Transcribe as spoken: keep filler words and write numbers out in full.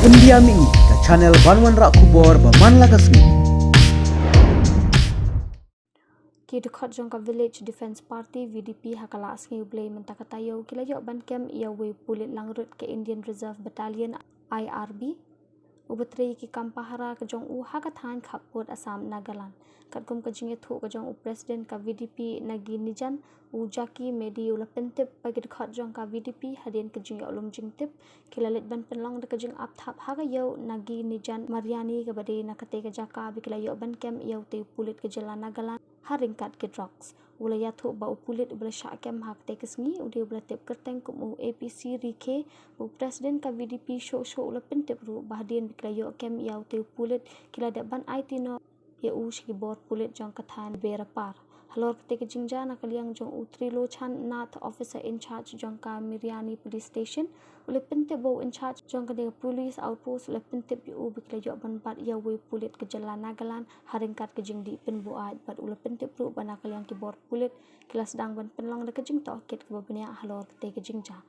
India Mini, ka channel ban wanrah khubor ba man la ka sngi. Ki dkhot jong ka Village Defence Party, V D P, ha ka la sngi U Blei mynta ka taïew ki la ïoh ban kem ïa uwei u pulit langrut ka Indian Reserve Battalion, I R B, uba trei ki kam pahara ka jong u ha ka thaiñ khappud Assam Nagaland. Katkum ka jingïathuh ka jong u President ka V D P Naginijan, u Jaki Medi, u la pyntip ba ki dkhot jong ka V D P, hadien ka jingïoh lum jingtip, ki la leit ban pynlong da ka jingap thap ha ka ïew Naginijan Mariani, kaba dei na katei ka jaka ba ki la ïoh ban kem ïa utei u pulit ka jylla Nagaland ha ryngkat ki drugs. U la ïathuh ba u pulit uba la shah kem ha katei ka sngi u dei uba la tip kyrteng kum u A P C Rikhe, ba u President ka V D P shuh shuh u la pyntip ruh ba hadien ba ki la ïoh kem ïa utei u pulit, ki la dep ban aiti noh ïa u sha ki bor pulit jong ka thaiñ Berapar. Halor katei ka jingjia, na ka liang jong u Trilochan Nath, Officer in Charge jong ka Mariani Police Station, u la pyntip ba u in charge jong ka Police Outpost u la pyntip ïa u ba ki la ïoh ban bat ïa uwei u pulit ka jylla Nagaland ha ryngkat ka jingdih pynbuaid, bad u la pyntip ruh ba na ka liang ki bor pulit ki la sdang ban pynlong da ka jingtohkit kaba bniah halor katei ka jingjia.